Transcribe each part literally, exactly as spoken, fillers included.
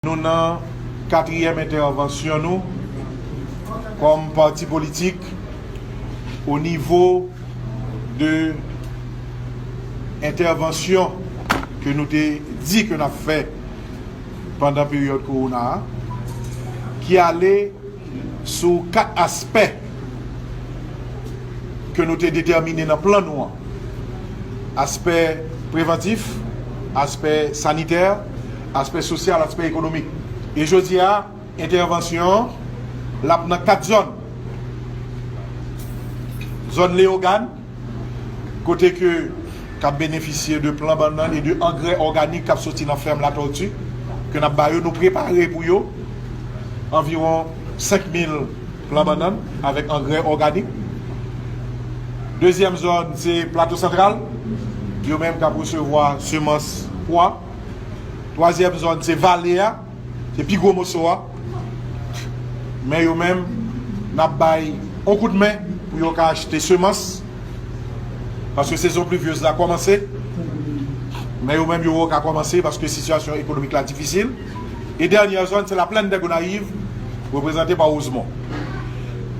Nou nan katriyèm entèvansyon nou kòm pati politik o nivo de entèvansyon ke nou te di ke n ap fè pandan peryòd kowona a, ki ale sou kat aspè ke nou te detèmine nan plan nou an. Aspè prevantif, aspè sanitè, aspè sosyal, aspè ekonomik. E jodi a, entèvansyon an, l ap nan kat zòn. Zòn Leyogàn, kote ke k ap benefisye de plan bannann e de angrè òganik k ap soti nan fèm Latòti, ke n ap ba yo, nou prepare pou yo anviwon senk mil plan bannann avèk angrè òganik. Dezyèm zòn, se Plato Santral, yo menm k ap resevwa semans pwa. Twazyèm zòn, se vale a, se pi gwo moso a. Men yo menm, n ap bay yon kout men pou yo ka achte semans, paske sezon plivyez la kòmanse. Men yo menm, yo ka kòmanse paske sitiyasyon ekonomik la difisil. E dènyè zòn, se Laplèn dè Gonayiv, reprezante pa Rosemont.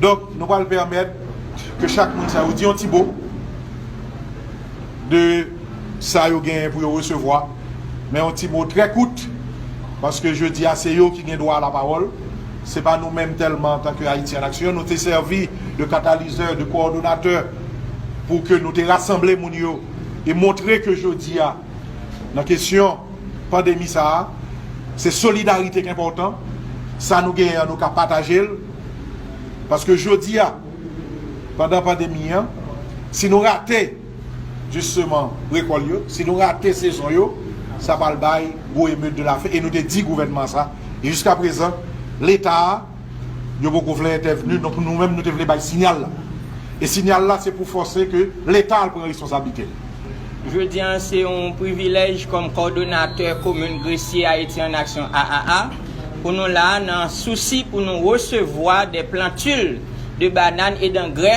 Donk, nou pral pèmèt ke chak moun sa yo di yon ti mo de sa yo genyen pou yo resevwa. Men yon ti mo trè kout, paske jodi a se yo ki gen dwa a lapawòl. Se pa nou menm tèlman antanke Ayiti an Aksyon. Nou te sèvi de katalizè, de kowòdonatè pou ke nou te rasanble moun yo e montre ke jodi a, nan kesyon pandemi sa a, se solidarite ki enpòtan. Sa nou genyen an, nou ka pataje l. Paske jodi a, pandan pandemi an, si nou rate jisteman rekòl yo, si nou rate sezon yo, sa pral bay gwo emet de lafen. E nou te di gouvènman sa. E jiska prezan, Leta a, yo poko vle entèvni. Donk, nou menm, nou te vle bay siyal la. E siyal la, se pou fòse ke Leta al pran responsablite l. Jodi a, se yon privilèj kòm kòdonatè komin Gresye Ayiti an Aksyon, A A A, pou nou la a nan sousi pou nou resevwa de plantil de banann e dangrè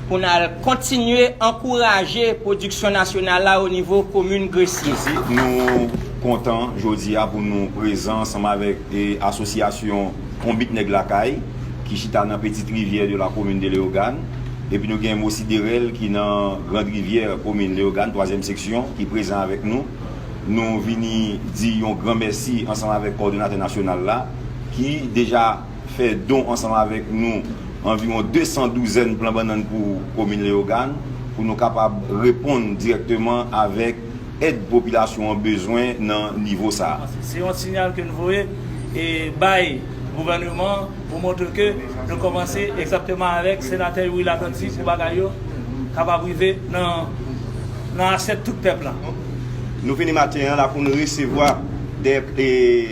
pou n al kontinye ankouraje pwodiksyon nasyonal la o nivo komin Gresye. Nou kontan jodi a pou nou prezan ansanm avèk, e, asosyasyon Konbit Nèg Lakay ki chita nan Petite Rivière de la commune de Léogâne. Epi nou gen Mosi Derel ki nan Grande Rivière, komin Leyogàn, twazyèm seksyon, ki prezan avèk nou. Nou vini di yon gran mèsi ansanm avèk kòdonatè nasyonal la, ki deja fè don ansanm avèk nou anviwon de san douzèn plan bannann pou komin Leyogàn, pou nou kapab reponn dirèkteman avèk èd popilasyon an bezwen nan nivo sa a. Se yon siyal ke n voye e bay gouvènman an pou montre ke nou kòmanse egzakteman avèk senatè Youri Latortue pou bagay yo kapab rive nan, nan asyèt tout pèp la. Nou vini maten an la pou nou resevwa de, e,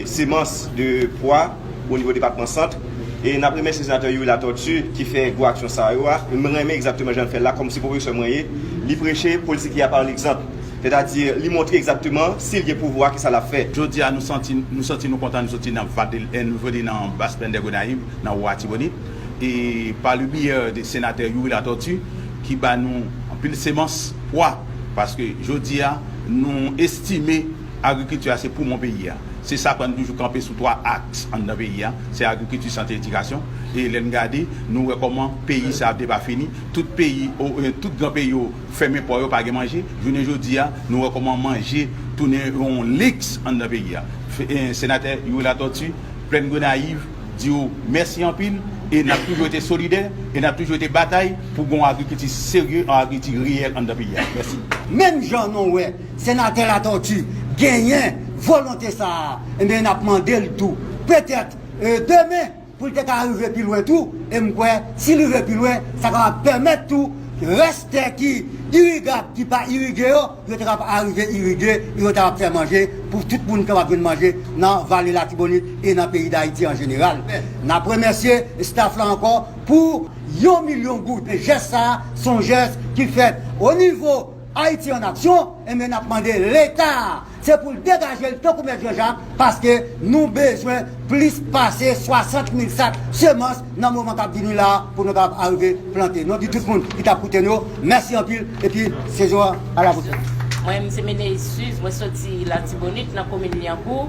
semans de pwa o nivo depatman Sant. E n ap remèsye senatè Youri Latortue ki fè gwo aksyon sa yo a. Mwen renmen egzakteman jan l fè l la, kòmsi pwofesè mwen ye. Li preche politik li a pa legzanp. Sètadi, li montre egzakteman, si l gen pouvwa, kisa l ap fè. Jodi a, nou santi, nou santi nou kontan, nou soti nan Vade, eh, nou vini nan Bas Plèn dè Gonayiv, nan Wotavwa Latibonit. E pa le biyè de senatè Youri Latortue, ki ba nou anpil semans pwa, paske jodi a, nou estime agrikilti a se poumon peyi a. Se sa k fè nou toujou kanpe sou twa aks anndan peyi a, se agrikilti, sante, edikasyon. E lè n gade, nou wè kòman peyi sa ap depafini. Tout peyi, o, e, tout gran peyi yo fèmen pò yo, pa gen manje. Jounen jodi a, nou wè kòman manje tounen yon liks anndan peyi a. Fe-, e, senatè Youri Latortue, Plèn Gonayiv, di w mèsi anpil, e n ap toujou rete solidè, e n ap toujou rete batay pou gen yon agrikilti serye, yon agrikilti reyèl anndan peyi a. Mèsi. Menm jan nou wè senatè Latortue genyen volonte sa a, enben, n ap mande l tou, petèt, e, demen, pou l te ka rive pi lwen tou, e m kwè, si l rive pi lwen, sa kapab pèmèt tou rès tè ki irigab, ki pa irige yo, yo te kapab arive irige, yo te kapab fè manje pou tout moun kapab jwenn manje nan Vale Latibonit e nan peyi Dayiti an jeneral. N ap remèsye staff la ankò pou yon milyon goud. Jès sa a, se yon jès ki fèt o nivo Ayiti an Aksyon, enben, n ap mande Leta a, se pou l degaje l tankou Mèt Jan Jak, paske nou bezwen plis pase swasant mil sak semans nan moman k ap vini la a pou nou kapab arive plante. Nou di tout moun ki t ap koute nou, mèsi anpil, epi sezon an, a la pwochèn. Mwen, m se Meneis Suze, mwen soti Latibonit, nan komin Lyankou.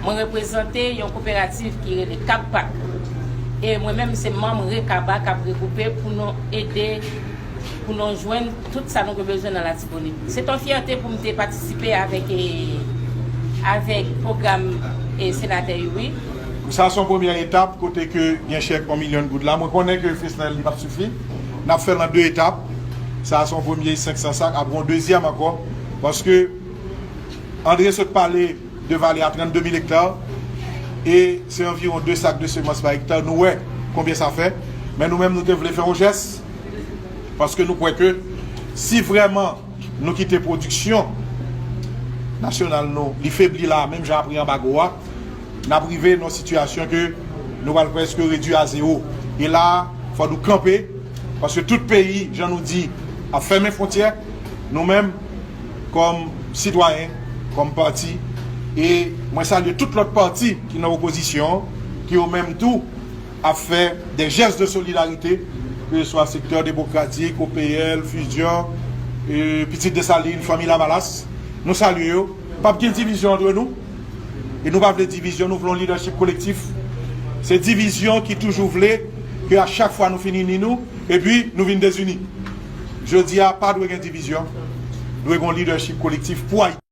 Mwen reprezante yon koperativ ki rele Kabpak. E mwen menm se manm Rekaba k ap regwoupe pou nou ede, pou nou jwenn tout sa nou gen bezwen nan Latibonit. Se yon fyète pou m te patisipe avèk, eh, avèk pwogram, eh, senatè Youri. Sa se yon premyè etap kote ke gen chèk yon milyon goud la. Mwen konnen ke Fesnel li p ap sifi. N ap fè l an de etap. Sa se yon premye senk san sak, ap gen yon dezyèm ankò. Paske André sot pale de vale a trannde mil ekta, e se anviwon de sak de semans pa ekta, nou wè konbyen sa fè. Men nou menm, nou te vle fè yon jès, paske nou kwè ke si vrèman nou kite pwodiksyon nasyonal nou, li febli la, menm jan apre anbago a, n ap rive nan yon sitiyasyon ke nou pral prèske redui a zewo. E la, fò nou kanpe, paske tout peyi, jan nou di, ap fèmen fwontyè, nou menm, kòm sitwayen, kòm pati, e mwen salye tout lòt pati ki nan opozisyon, ki yo menm tou ap fè de jès de solidarite, ke se swa Sektè Demokratik, O P L, Fusion, eh, Pitit Desalin, Fanmi Lavalas. Nou salye yo. P ap gen divizyon antre nou. E nou pa vle divizyon, nou vle yon leadership kolektif. Se divizyon ki toujou vle ke a chak fwa nou fin ini nou, epi nou vin dezini. Jodi a, pa dwe gen divizyon. Dwe gen yon leadership kolektif pou Ayiti.